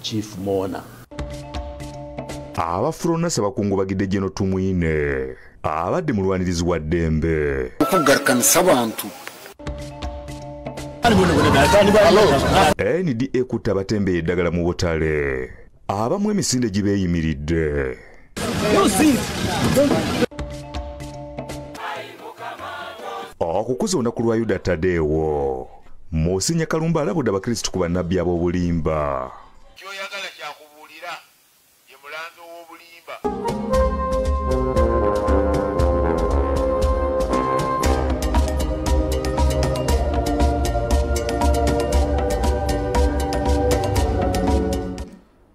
chief mourner. Aba FRONASA bakungubagidde General Tumwine abadde mulwanirizi wa ddembe. Okugarukanisa abantu. NDA kutta abatembeeyi eddagala mu butale. Abamu emisinde gibeeyimiridde. Okukuza olunaku lwa Yuda Tadeewo. Monsinya Kalumba alabudde abakristu ku bannabbi ab'obulimba. Ky'oyagala kyakubuulira ye mulanzi ow'obulimba.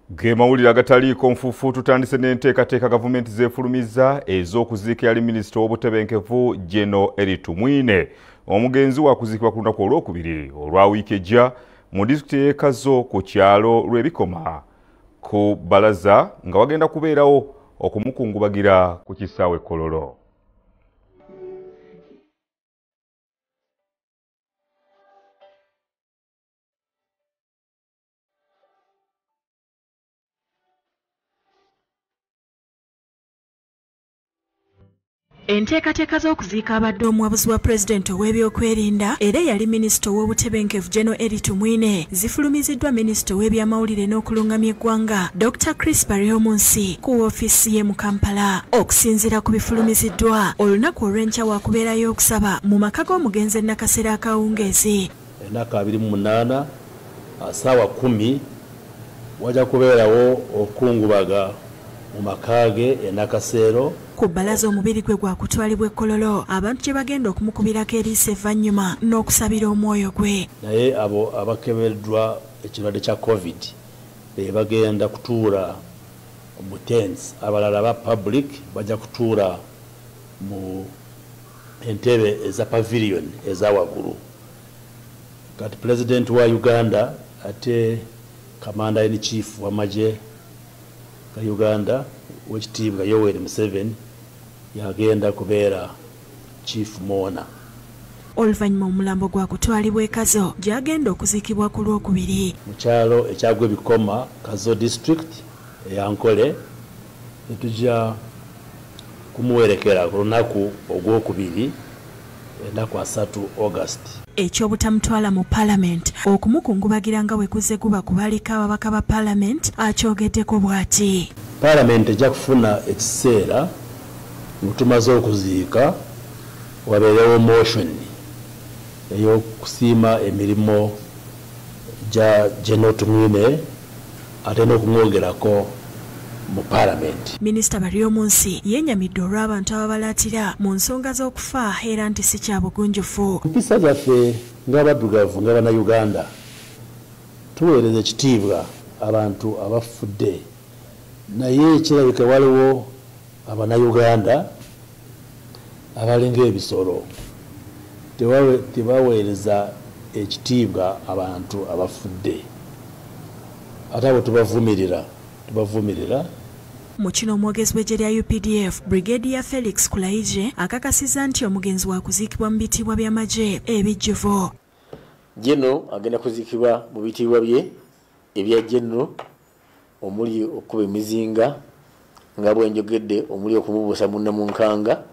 Ge mawulire agataliiko nfuufu. Tutandise n'enteekateeka gavumenti zeefulumiza ez'okuziika yali minisita w'obutebenkevu General Elly Tumwine. Omugenzi wakuziikibwa ku lunaku olwokubiri olwa wiiki ejja mu disitulikiti y'e Kazo ku kyalo Lwebikoma ku bbalaza, nga wagenda kubeerawo okumukungubagira ku kisaawe Kololo. Enteekateeka z'okuziika abadde omuwabuzi wa pulezidenti ow'ebyokwerinda era eyali minisita ow'obutebenkevu General Elly Tumwine zifulumiziddwa minisita ow'ebyamawulire n'okulungamya eggwanga Dr. Chris Baryomunsi ku woofiisi ye mu Kampala. Okusinziira ku bifulumiziddwa, olunaku olw'enkya wakubeerayo okusaba mu maka g'omugenzi e Nakasero akawungeezi. Ennaku 28 ssaawa 10 wajja kubeerawo okukungubaga mu maka ge e Nakasero. Ku bbalaza omubiri gwe gwakutwalibwa e Kololo abantu gye bagenda okumukubirako eriiso evvannyuma n'okusabira omwoyo gwe. Naye abo abakebereddwa ekirwadde kya COVID be bagenda kutuula mu tents, abalala ba public bajja kutuula mu entebe eza pavilion eza waggulu. Kati pulezidenti wa Uganda ate commander in chief w'amagye ga Uganda w'ekitiibwa Yoweri Museveni yagenda kubeera chief mourner. Oluvannyuma omulambo gwakutwalibwa e Kazo gy'agenda okuziikibwa ku Lwokubiri. Mu kyalo ekyagwa Ebikoma, Kazo district eyankole, netujja kumuwerekera ku lunaku ogwokubiri ennaku 3 August. Ekyobutamutwala mu paalamenti okumukungubagira nga bwe guzze guba ku baliko ababaka ba paalamenti akyogeddeko bw'ati. Paalamenti ejja kufuna ekiseera nga tumaze okuziika wabeerewo motion ey'okusiima emirimu gya General Tumwine ate n'okumwogerako mu paalamenti. Minisita Baryomunsi yennyamidde olw'abantu ababalaatira mu nsonga z'okufa era nti si kya bugunjufu. Empisa zaffe ng'abaddugavu ng'Abannayuganda tuweereza ekitiibwa abantu abafudde, naye kirabika waliwo Abannayuganda abalinga ebisolo, tebaweereza ekitiibwa abantu abafudde, ate abo tubavumirira. Mu kino omwogezi w'eggye lya UPDF Brigadier Felix Kulayigye akakasizza nti omugenzi wakuziikibwa mu bitiibwa by'amagye ebijjuvu. General agenda kuziikibwa mu bitiibwa bye ebya General omuli okukuba emizinga nga bwe njogedde, omuli okumubuusa munna mu nkanga,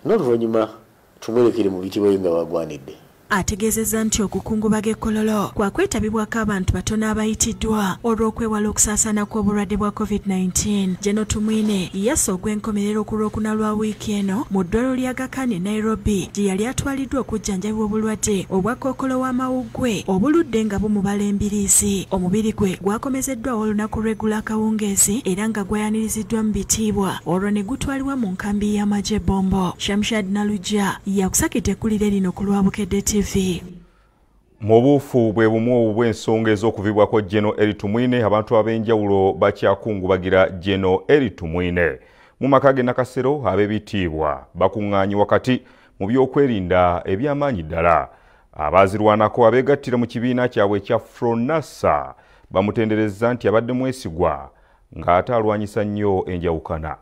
n'oluvannyuma tumwerekere mu bitiibwa bye nga bagwanidde. Ategeezezza nti okukungubaga e Kololo kwakwetabibwako abantu batono abayitiddwa olw'okwewala okusaasaana kw'obulwadde bwa COVID-19. General Tumwine yassa ogw'enkomerero ku Lwokuna lwa wiiki eno mu ddwaliro lya Aga Khan e Nairobi gye yali atwaliddwa okujjanjabibwa obulwadde obwa kookolo w'amawuggwe obuludde nga bumubala embiriizi. Omubiri gwe gwakomezeddwawo olunaku lw'eggulo akawungeezi era nga gwayaniriziddwa mu bitiibwa olwo ne gutwalibwa mu nkambi y'amagye Bombo. Shamshad Nalujja yakusakidde eggulire lino ku lwa Bukedde TV. Mu buufu bwe bumu obwo bw'ensonga ez'okuvibwako General Elly Tumwine, abantu ab'enjawulo bakyakungubagira General Elly Tumwine. Mu maka ge Nakasero ab'ebitiibwa bakuŋŋaanye wakati mu by'okwerinda eby'amaanyi ddala. Abaazirwanako abeegattira mu kibiina kyabwe ekya FRONASA bamutenderezza nti abadde mwesigwa ng'ate alwanyisa nnyo enjawukana.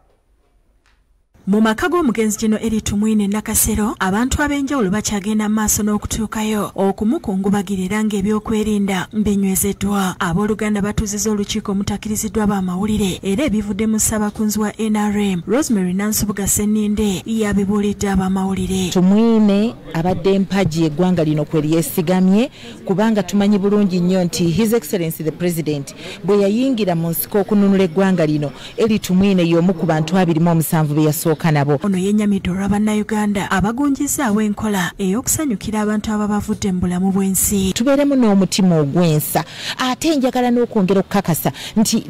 Mu maka g'omugenzi General Elly Tumwine Nakasero, abantu ab'enjawulo bakyagenda maaso n'okutuukayo okumukungubagira era ng'ebyokwerinda binywezeddwa. Abooluganda batuuzizza olukiiko omutakiriziddwa b'amawulire era ebivudde mu ssabakunzi wa NRM Rosemary Nansubuga Sseninde yabibuulidde ab'amawulire. Tumwine abadde empagi eggwanga lino kwe lyesigamye, kubanga tumanyi bulungi nnyo nti His Excellency the President bwe yayingira mu nsiko okununula eggwanga lino, Elly Tumwine y'omu ku bantu 27 be yasooka nabo. Ono yennyamidde olwa bannayuganda abagunjizaawo enkola ey'okusanyukira abantu ababavudde mu bulamu bw'ensi. Tubeeremu n'omutima ogw'ensa, ate njagala n'okwongera okukakasa nti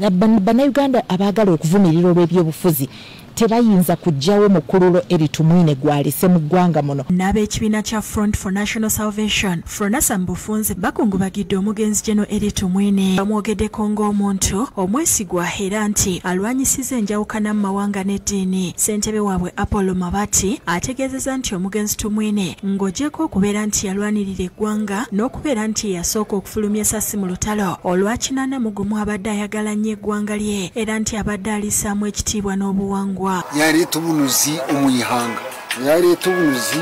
bannayuganda abaagala okuvumirira olw'ebyobufuzi tebayinza kuggyawo mukululo Elly Tumwine gw'alese mu ggwanga muno. N'ab'ekibiina kya Front for National Salvation, Fronasa Mbufunze, bakungubagidde omugenzi General Elly Tumwine. Bamwogeddeko ng'omuntu omwesigwa era nti alwanyisizza enjawukana mu mawanga n'eddiini. Ssentebe waabwe Apollo Mabati ategeezezza nti omugenzi Tumwine ng'ogyeko okubeera nti yalwanirira eggwanga n'okubeera nti yasooka okufulumya essasi mu lutalo olwa 81 abadde ayagala nnyo eggwanga lye era nti abadde alissaamu ekitiibwa n'obuwangwa. Yaleeta obunuzi omu ihanga, yaleeta obunuzi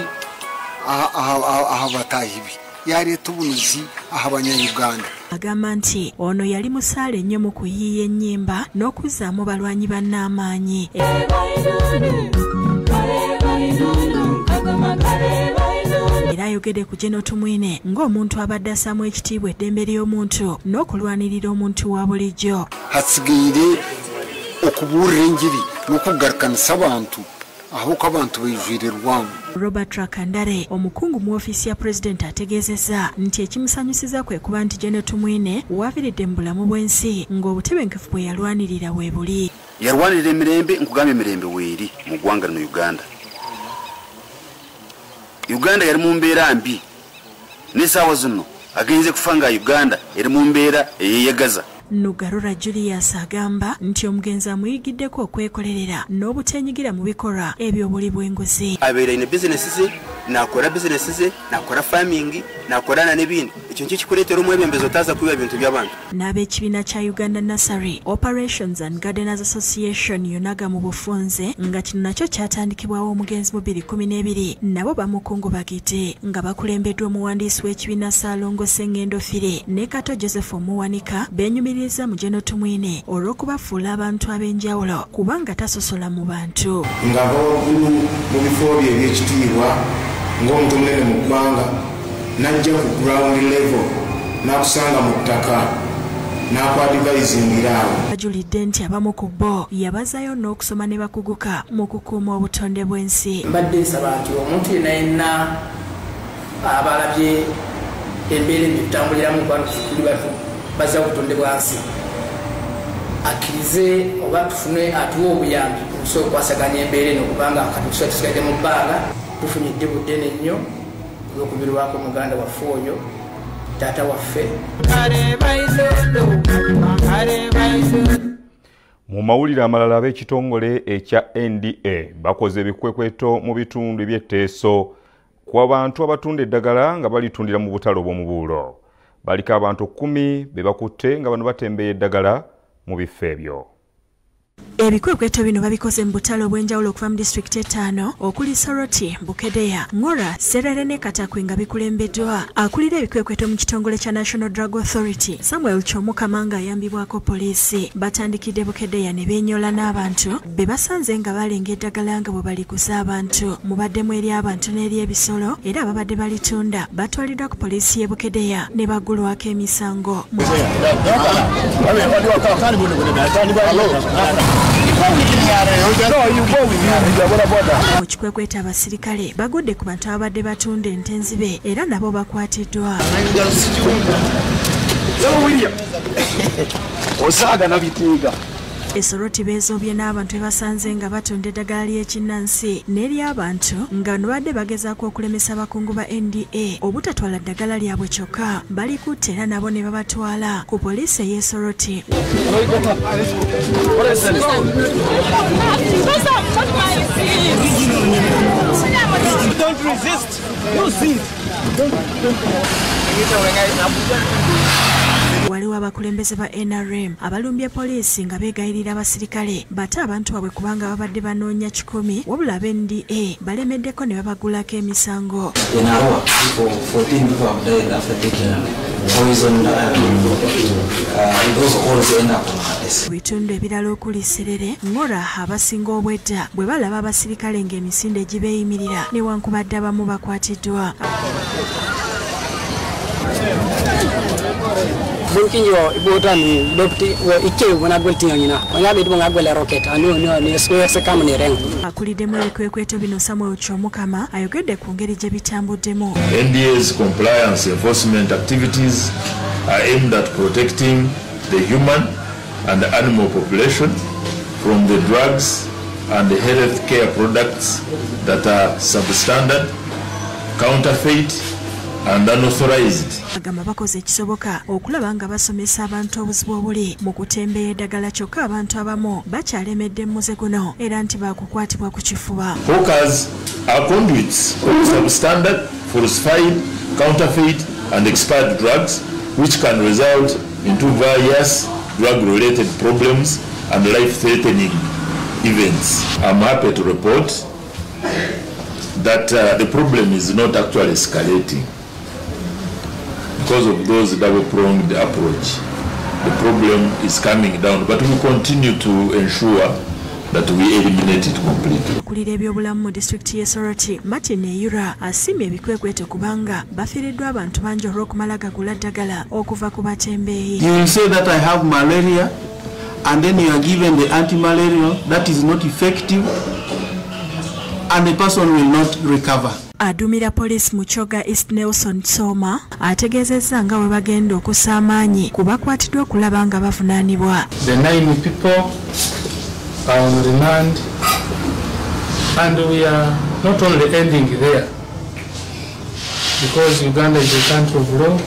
aha bataahi be, yaleeta obunuzi aha banyayuganda. Agamba nti ono yali musaale nnyo mu kuyiiya ennyimba n'okuzzaamu balwanyi bannaamaanyi. Era ayogedde ku General Tumwine ng'omuntu abadde assaamu ekitiibwa eddembe ly'omuntu n'okulwanirira omuntu wa bulijjo. Hasigaire okubuurira enjiri n'okugarukanisa abantu aho abantu baijwire rwangu. Robert Rakandare, omukungu mu ofiisi ya Pulezidenti, ategeezezza nti ekimusanyusiza kwe kuba nti General Tumwine waaviridde mu bulamu bw'ensi ng'obutebenkevu bwe yalwanirira we buli. Yalwanirira emirembe, nkugamba emirembe weeri mu ggwanga lino Uganda. Uganda yali mu mbeera mbi, n'essaawa zino agenze kufa nga Uganda eri mu mbeera eyeeyagaza. Nugarura Julius agamba nti omugenzi amuyigiddeko okwekolerera n'obutenyigira mu bikolwa eby'obuli bw'enguzi. Abeera ine bizinesi ze, nakora bizinesi ze, nakora farming, nakorana n'ebindi. Ekyo nikyo kikuleetera omwebembezi otaaza kubiba ebintu by'abantu. N'ab'ekibiina kya Uganda Nursery Operations and Gardeners Association UNAGA mu bufunze, nga kino nakyo kyatandikibwawo omugenzi mu 2012, nabo bamukungubagidde nga bakulembeddwa omuwandiisi w'ekibiina Ssaalongo Ssengendo Fire ne Kato Joseph Omuwanika beenyumiririza mu General Tumwine olw'okubafuula abantu ab'enjawulo kubanga tasosola mu bantu. Ng'ava waggulu mu bifo bye eby'ekitiibwa ng'omuntu omunene mu ggwanga n'ajja ku ground level n'akusanga mu ttaka n'akwadivayizingira awo. Ajulidde nti abamu ku bo yabazaayo n'okusoma ne bakuguka mu kukuuma obutonde bw'ensi. Mbadde nsaba nti omuntu yenna yenna abalabye embeera eno etutambuliramu kubanga tuli batu bazza obutonde bwa nsi, akkirize oba tufune atuwe obuyambi obusobola okukwasaganya embeera eno, kubanga kati tusobola tusigadde mu bbanga. Tufunye eddibu ddene nnyo olw'okubirwako muganda waffe oyo, taata waffe. Mu mawulire amalala, ab'ekitongole ekya NDA bakoze ebikwekweto mu bitundu eby'etteeso ku abantu abatunda eddagala nga balitundira mu butale obw'omubuulo. Baliko abantu 10 be bakutte nga bano batembeya eddagala mu bifo ebyo. Ebikwekweto bino babikoze mu butale obw'enjawulo okuva mu disitulikiti 5 okuli Soroti, Bukedea, Ngora, Serere ne Katakwi nga bikulembeddwa akulira ebikwekweto mu kitongole kya National Drug Authority Samuel Kyomukama nga ayambibwako poliisi. Batandikidde Bukedea ne beenyola n'abantu be basanze nga balenga eddagala nga bwe baliguza abantu. Mubaddemu eri abantu n'eri ebisolo era ababadde balitunda batwaliddwa ku poliisi y'e Bukedea ne baggulwako emisango. Mu kikwekweto abasirikale bagudde ku bantu ababadde batunda ente enzibe era nabo bakwatiddwa. Esoroti beezoobye n'abantu bebasanze nga batunda eddagala ly'ekinnansi n'ery'abantu nga bano badde bagezaako okulemesa abakungu ba NDA obutatwala ddagala lyabwe, kyokka balikutte era nabo ne babatwala ku poliisi ey'e Soroti. Waliwo abakulembeze ba NRM abalumbye poliisi nga beegayirira abasirikale bate abantu baabwe kubanga babadde banoonya 100, wabula aba NDA balemeddeko ne babagulako emisango. In Arua, 14 people have died after taking poison, those all end up on Hades. Bitundu ebirala okuli Serere, Ngora abasinga obwedda bwe balaba abasirikale ng'emisinde gibeeyimirira newankubadde abamu bakwatiddwa. Akuliddemu ebikwekweto bino Samuel Kyomukama ayogedde ku ngeri gye bitambuddemu. NDA's compliance enforcement activities are aimed at protecting the human and the animal population from the drugs and the health care products that are substandard, counterfeit and unauthorized. Agamba bakoze ekisoboka okulaba nga basomesa abantu obuzibu obuli mu kutembeya eddagala, kyokka abantu abamu bakyalemedde muze guno era nti baakukwatibwa ku kifuba. Hawkers are conduits of substandard, falsified, counterfeit and expired drugs which can result into various drug-related problems and life-threatening events. I'm happy to report that the problem is not actually escalating. Because of those double-pronged approach, the problem is coming down, but we continue to ensure that we eliminate it completely. Akulira ebyobulamu mu disitulikiti y'e Soroti, Martin Eyura, asiimye ebikwekweto kubanga bafiiriddwa abantu bangi olw'okumala gagula ddagala okuva ku batembeeyi. You will say that I have malaria, and then you are given the anti-malarial that is not effective, and the person will not recover. Adumira poliisi mu Kyoga East Nelson Soma ategeezezza nga bwe bagenda okussa amaanyi ku bakwatiddwa okulaba nga bavunaanibwa. The 9 people are on remand, and we are not only ending there, because Uganda is a country of law,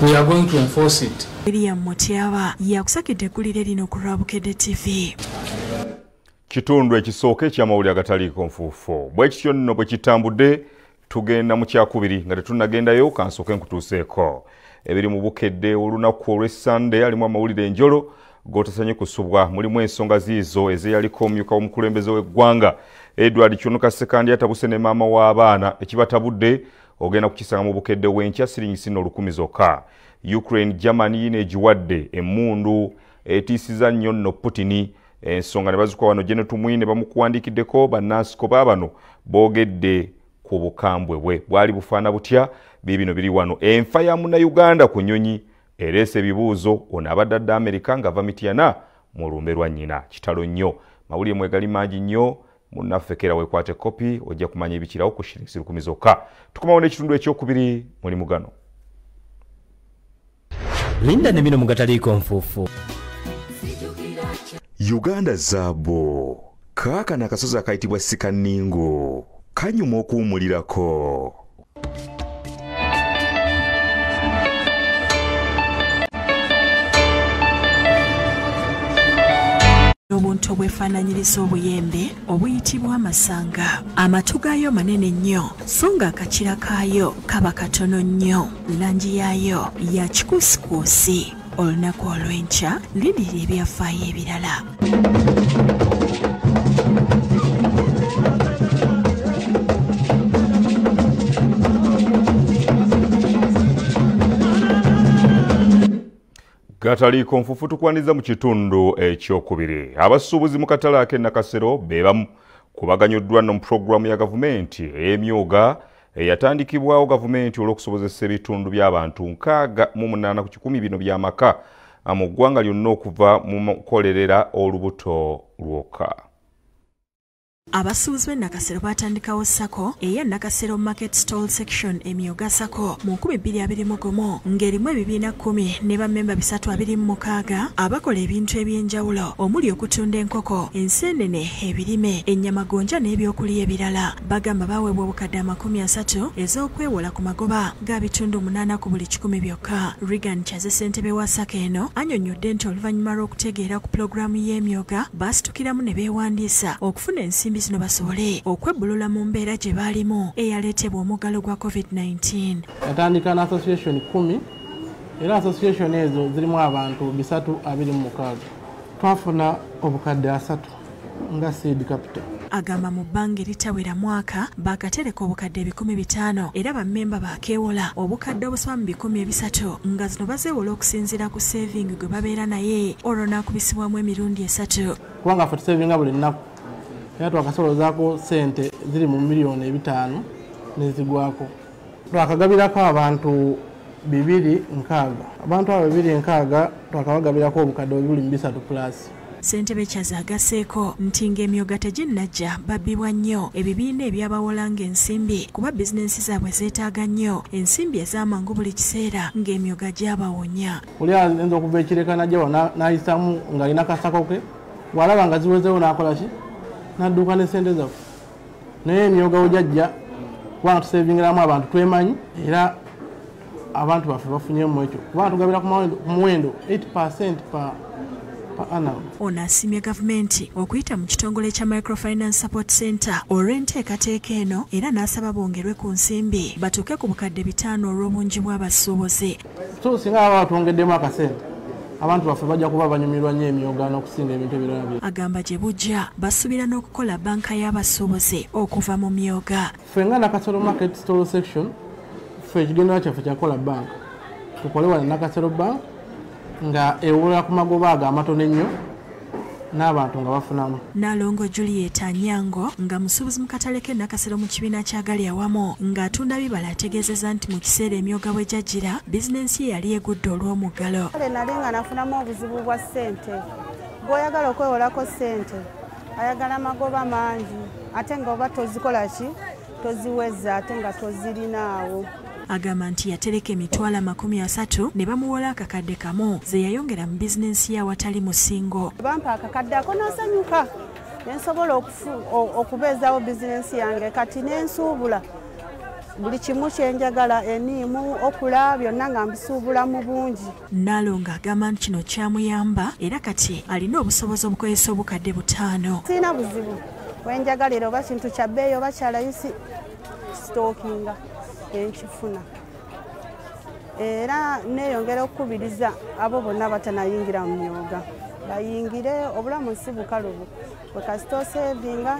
we are going to enforce it. William Mutyaba yakusakidde eggulire lino ku lwa Bukedde TV. Kitundu ekisooka eky'amawulire agataliiko nfuufu. Bwe kityo nno bwe kitambudde, tugenda mu kyakubiri. Nga tetunnagendayo, kansooke nkutuuseeko ebiri mu Bukedde olunaku olw'Essande. Alimu amawulire enjolo g'otasanye kusubwa. Mulimu ensonga ziizo ezeyaliko omumyuka w'omukulembeze w'eggwanga Edward Kiwanuka Ssekandi atabuse ne maama w'abaana. Ekibatabudde ogenda kukisanga mu Bukedde w'enkya, siringi sino 1000 zokka. Ukraine, Germany yino egiwadde emmundu etiisiza nnyo nno Putin. Ensonga ne bazikuwa wano. General Tumwine bamukuwandiikiddeko. Bannansiko baabano boogedde ku bukambwe bwe bwali bufaana butya. Biibino biri wano. Enfa ya Munnayuganda ku nnyonyi ereese ebibuuzo. Ono abadde adda Amerika ng'ava Mityana mu lumbe lwa nnyina. Kitalo nnyo. Mawulire mwegali mangi nnyo. Munnaffe keera weekwate kopi, ojja kumanya ebikirawo ku shilingi 1000 zokka. Tukomawo n'ekitundu ekyokubiri mulimu gano. Linda ne bino mu gataliiko nfuufu. Uganda zaabu. Kaakano akasozi akayitibwa Sikaningo kanyuma okuwummulirako. Obuntu obwefaananyiriza obuyembe obuyitibwa amasanga. Amatu gaayo manene nnyo, so nga akakira kaayo kaba katono nnyo. Langi yaayo ya kikuusikuusi. Olunaku olw'enkya lindirira ebyafaayo ebirala. Gataliiko nfuufu tukwaniriza mu kitundu ekyokubiri. Abasuubuzi mu katale ak'e Nakasero be bamu kubaganyuddwa nno mu pulogulaamu ya gavumenti ey'emyoga eyatandikibwawo gavumenti olw'okusobozesa ebitundu by'abantu 68 ku 100 bino by'amaka mu ggwanga lyonna okuva mu kukolerera olubuto lwokka. Abasuubuzi b'e Nakasero baatandikawo SACCO eya Nakasero Market Stall Section emyoga SACCO mu 2021 ng'erimu ebibiina 10 ne bammemba 326 abakola ebintu eby'enjawulo omuli okutunda enkoko, enseenene, ebirime, ennyama gonja n'ebyokulya ebirala. Bagamba baweebwa obukadde 30 ez'okwewola ku magoba ga bitundu 8 ku buli 100 byokka. Regan Kyaze ssentebe wa SACCO eno annyonnyodde nti oluvannyuma lw'okutegeera ku pulogulaamu y'emyoga baasitukiramu ne beewandiisa okufuna ensimbi zino basobole okwebbulula mu mbeera gye baalimu eyaleetebwa omuggalo gwa COVID-19. Yatandika n'association 10 Era association ezo zirimu abantu 326. Twafuna obukadde 3 nga seed capital. Agamba mu bbanga eritawera mwaka bakatereka obukadde 5,000 era bammemba bakeewola obukadde obusoba mu 300 nga zino bazeewola okusinziira ku saving gwe babeera naye olwo n'akubisibwamu emirundi 3. Kubanga ffe tusavinga buli nnaku era twakasolozaako ssente ziri mu miliyoni 5 nezigwako. Twakagabirako abantu 260. Abantu abo 260 twakabagabirako obukadde obuli mu 3 plus. Ssentebe Kyaza agaseeko nti ng'emyoga teginnajja babbibwa nnyo ebibiina ebyabawolanga ensimbi kuba bizinensi zaabwe zeetaaga nnyo ensimbi ez'amangu buli kiseera ng'emyoga gyabawonya. Oli ayinza okuva ekireka n'ajja n'ayisamu ng'alina kasako ke, bw'alaba nga ziwezeewo n'akola ki? N'adduka n'essente zaffe. Naye emyoga we gyajja kubanga tusevingiramu abantu twemanyi era abantu baffe bafunyemu ekyo kubanga tugabira ku muwendo 8% per annum. Ono asiimye gavumenti okuyita mu kitongole kya Microfinance Support Center olw'enteekateeka eno era n'asaba bongerwe ku nsimbi batuuke ku bukadde 5 olw'obungi bw'abasuubuzi. So singa baba batwongeddemu akasente abantu baffe bajja kuba banyumirwa nnyo emyoga n'okusinga ebintu ebirala byonna. Agamba gye bujja basuubira n'okukola banka y'abasuubuzi okuva mu myoga. Ffe nga Nakasero Market Store Section ffe ekigendererwa kyaffe kyakukola banka. Tukole wano Nakasero Bank nga ewola ku magoba ago amatono ennyo n'abantu nga bafunamu. Nalongo Juliet Anyango nga musuubuzi mu katale k'e Nakasero mu kibiina kya Gali Awamu ng'atunda bibala ategeezezza nti mu kiseera emyoga bwe gyajjira bizinensi ye yali egudde olw'omuggalo. Kale nali nga nafunamu obuzibu bwa ssente. Gw'oyagala okwewolako ssente ayagala magoba mangi ate nga oba tozikola ki toziweza ate nga tozirinaawo. Agamba nti yatereka emitwalo 30 ne bamuwola akakadde kamu ze yayongera mu bizinensi ye awatali musingo. Bampa akakadde ako nasanyuka ne nsobola okubeezaawo bizinensi yange kati ne nsuubula buli kimu kye njagala eniimu okula byonna nga mbisuubula mu bungi. Nalongo agamba nti kino kyamuyamba era kati alina obusobozi obukozesa obukadde 5. Sirina buzibu wenjagalira oba kintu kya bbeeyi oba kya layisi sitookinga enkifuna era neeyongera okukubiriza abo bonna batanayingira mu myoga bayingire obulamu si bukalubu bwe kasita osevinga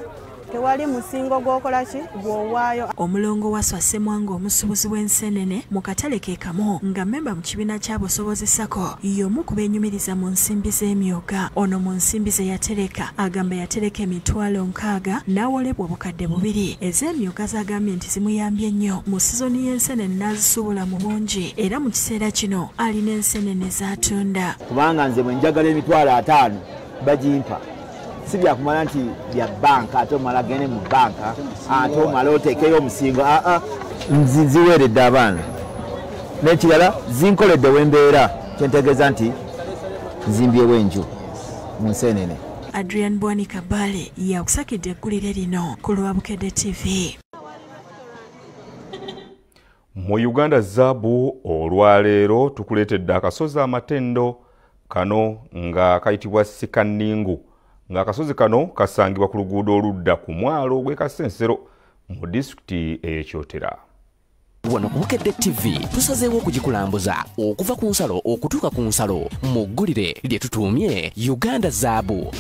tewali musingo gw'okola ki gw'owaayo. Omulongo Waswa Ssemwanga omusuubuzi w'ensenene mu katale ke kamu nga mmemba mu kibiina ky'abusobozi SACCO y'omu ku beenyumiriza mu nsimbi z'emyoga. Ono mu nsimbi ze yatereka agamba yatereka emitwalo 60 n'awolebwa obukadde 2 ez'emyoga z'agambye nti zimuyambye nnyo mu sizoni y'ensenene n'azisuubula mu bungi era mu kiseera kino alina ensenene z'atunda. Kubanga nze bwe njagala emitwalo 5 bagimpa. Si byakumala nti bya banka ate omala gende mu banka ate omala oteekeyo omusingo aa nziweeredde abaana n'ekirala zinkoledde wembeera kyentegeeza nti nzimbyewo enju mu nsenene. Adrian Bwani Kabale yakusakidde eggulire lino ku lwa Bukedde TV. Mu Uganda Zaabu olwaleero tukuleetedde akasozi amatendo kano nga kayitibwa Sikaningu ng'akasozi kano kasangibwa ku luguudo oludda ku mwalo gw'e Kasensero mu disitulikiti ey'e Kyotera. Wano ku Bukedde TV tusazeewo okugikulambuza okuva ku nsalo okutuuka ku nsalo mu ggulire lye tutuumye Uganda Zaabu.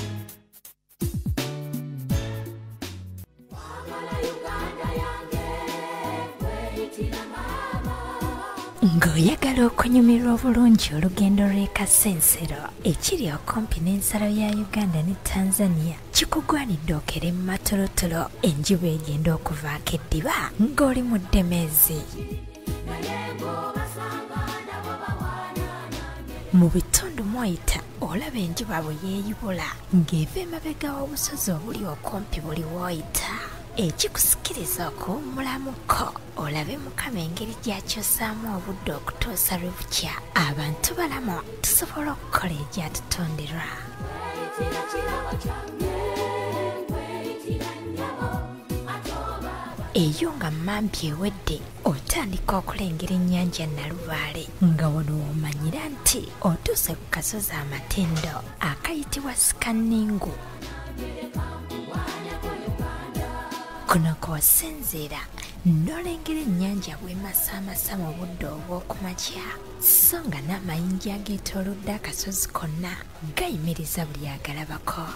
Ng'oyagala okunyumirwa obulungi olugendo lw'e Kasensero ekiri okumpi n'ensalo ya Uganda ne Tanzania kikugwanidde okere mu matolotolo enjuba egenda okuvaako eddiba ng'oli mu ddemezi. Mu bitundu mw'oyita olaba enjuba bwe yeeyubula ng'eva emabega w'obusozi obuli okumpi buli w'oyita. Ekikusikiriza okuwummulamuko olabe Mukama engeri gy'akyusaamu obudde okutuusa lwe bukya. Abantu balamu tusobola okukola egyatutonderwa. Eyo nga mmambi ewedde otandika okulengera ennyanja Nalubaale nga wano w'omanyira nti otuuse ku kasozi amatendo akayitibwa Sikaningu. Kuno kw'osinziira N'olengera ennyanja bw'emasaamasa mu budde obw'okumakya, so nga n'amayinja ageetoolodde akasozi konna gayimiriza buli agalabako.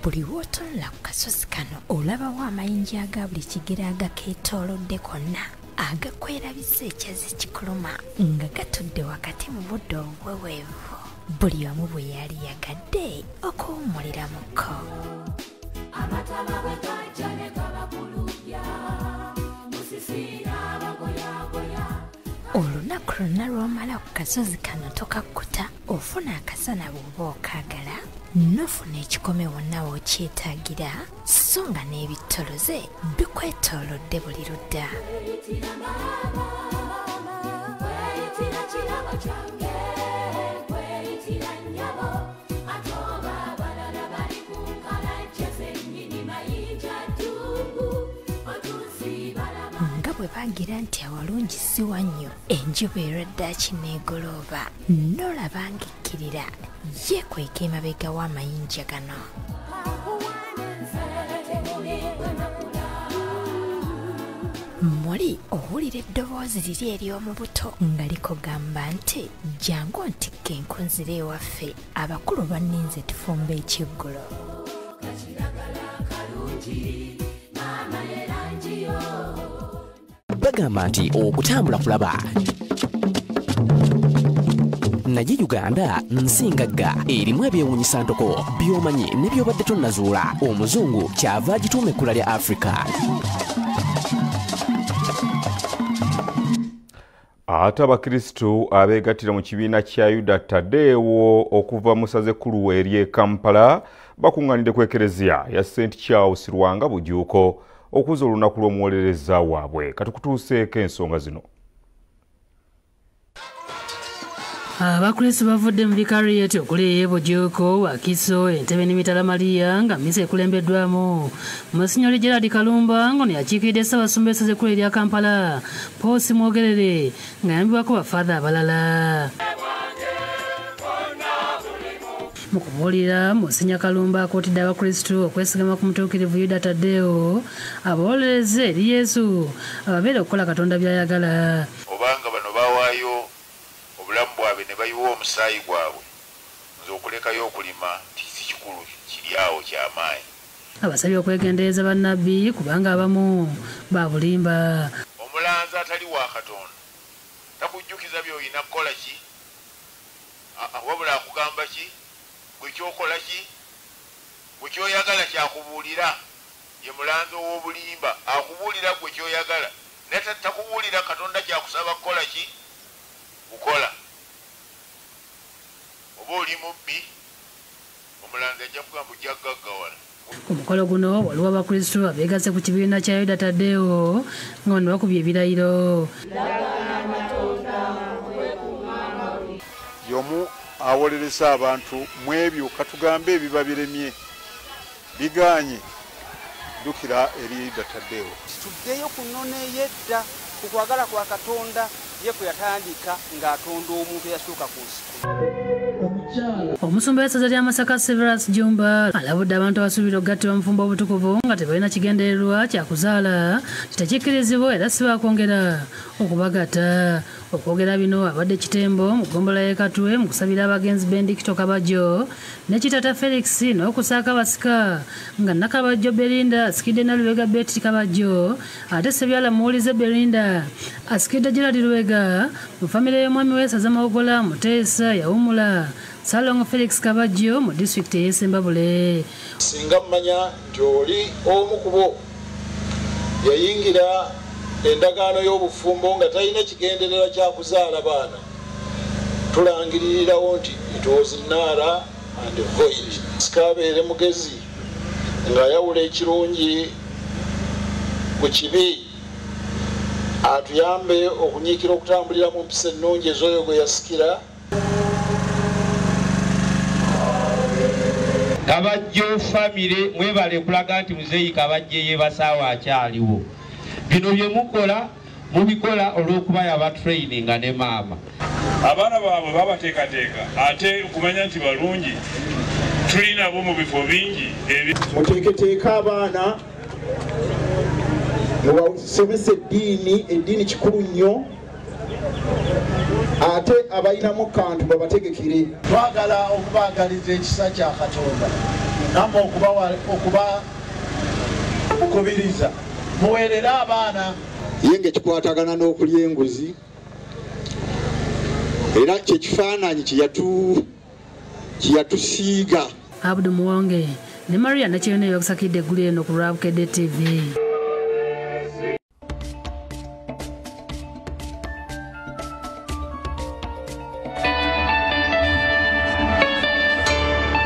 Buli w'otunula ku kasozi kano olabawo amayinja aga buli kigero agakeetoolodde konna agakwerabiza ekyazi kikuluma nga gatudde wakati mu budde obuweweevu buli omu bwe yali yagadde okuwummuliramuko. Amataba bwe gajja ne gabakulubya, musisi n'abagoyagoya. Olunaku lwonna lw'omala ku kasozi kano tokakkuta, ofuna akasana bw'oba okaagala, n'ofuna ekikome wonna w'okyetaagira, so nga n'ebittoloze bikwetoolodde buli ludda. Nga bwe bagira nti awalungi si wannyo, enjuba erwaddaaki n'egolooba, n'olaba ng'ekkirira yeekweka emabega w'amayinja gano. Muli owulira eddoboozi liri ery'omu buto nga likugamba nti jangu ontikke enkunzira ewaffe, abakulu banninze tufumbe ekiggulo. Bagamba nti okutambula kulaba, naye Uganda nsi ngagga erimu ebyewuunyisa ntoko by'omanyi ne by'obadde tonnazuula. Omuzungu kyava agituuma ekkula lya Afrika. Ate abakristu abeegattira mu kibiina kya Yuda Tadeewo okuva mu ssaza ekkulu ery'e Kampala bakuŋŋaanidde ku ekereziya ya St Charles Lwanga Bujuuko okuza olunaku lw'omuwolereza waabwe. Katukutuuseeko ensonga zino. Abakristu bavudde mu vikariyeti okuli Bujuuko, Wakiso, Entebbe ne Mitala Maria nga mmisa ekulembeddwamu Monsinyori Gerald Kalumba ng'ono yakiikiridde Ssaabasumba w'essaza ekkulu erya Kampala Paul Ssimwogerere ng'ayambibwako bafaatha abalala. Mu kubuulira, Monsinya Kalumba akuutidde Abakristu okwesigama ku mutuukirivu Yuda Tadeewo abawolereze eri Yesu ababeere okukola Katonda by'ayagala. Obanga bano bawaayo obulamu bwabwe ne bayiwa omusaayi gwabwe, nze okulekayo okulima si kikulu kiri awo kyamaanyi. Abasabye okwegendereza bannabbi kubanga abamu babulimba. Omulanzi atali wa Katonda takujjukiza by'olina kukola ki, wabula akugamba ki, gwe ky'okola ki, gwe ky'oyagala kyakubuulira. Ye mulanzi ow'obulimba, akubuulira gwe ky'oyagala naye takubuulira Katonda kyakusaba kukola ki, kukola. Oba oli mubbi, omulanzi ajja kugamba ojja kugaggawala. Ku mukolo guno waliwo Abakristu abeegasse ku kibiina kya Yuda Tadeewo nga bano bakubye ebirayiro. Y'omu awolereza abantu mu ebyo katugambe ebiba biremye bigaanye, ddukira eri Yuda Tadeewo. Tuddeyo ku nnono ey'edda, ku kwagala kwa Katonda ye kwe yatandika ng'atonda omuntu eyasooka ku nsi. Omusumba w'essaza lya Masaka Severus Jumba alabudde abantu abasuubira okugattibwa mu bufumbo obutukuvu nga tebalina kigendererwa kya kuzaala, kitekikkirizibwa era si baakwongera okubagatta. Okwogera bino abadde Kitembo mu ggombolola y'e Katwe mu kusabira abagenzi Benedicto Kabajo ne Kitata Felix n'okusaaka abasika nga Nakabajjo Belinda asikidde Nalubega Betty Kabajo, ate Ssebyala Muwulize Belinda asikidde Gerald Lubega mu famire y'omwami w'essaza Mawogola Muteesa yawummula Ssalongo Felix Kabajo mu disitulikiti ey'e Ssembabule. Singa mmanya nti oli omu ku bo yayingira endagaano y'obufumbo nga talina kigendererwa kya kuzaala baana, tulangiririrawo nti it was null and void. Sikabeere mugezi ng'ayawula ekirungi ku kibi, atuyambe okunyiikira okutambulira mu mpisa ennungi ez'oyo gwe yasikira. Kabajjo famire mwebale kulaga nti muzeeyi Kabajjo yeebasaawo akyaliwo. Bino bye mukola Mubikola olw'okuba yaba training ne maama. Abaana baabwe babateekateeka ate okumanya nti balungi tuli nabo mu bifo bingi. Muteeketeeka abaana mubasomesa eddiini, eddiini kikulu nnyo, ate abalinamu kantu babategekere. Twagala okubaagaliza ekisa kya Katonda nammwe okubakubiriza muweerere abaana. Ye ng'ekikwatagana n'okulya enguzi era kyekifaananyi kye yatusiiga. Abdu Muwonge ne Maria Nakyeyune bakusakidde eggulu eno ku lwa Bukedde TV.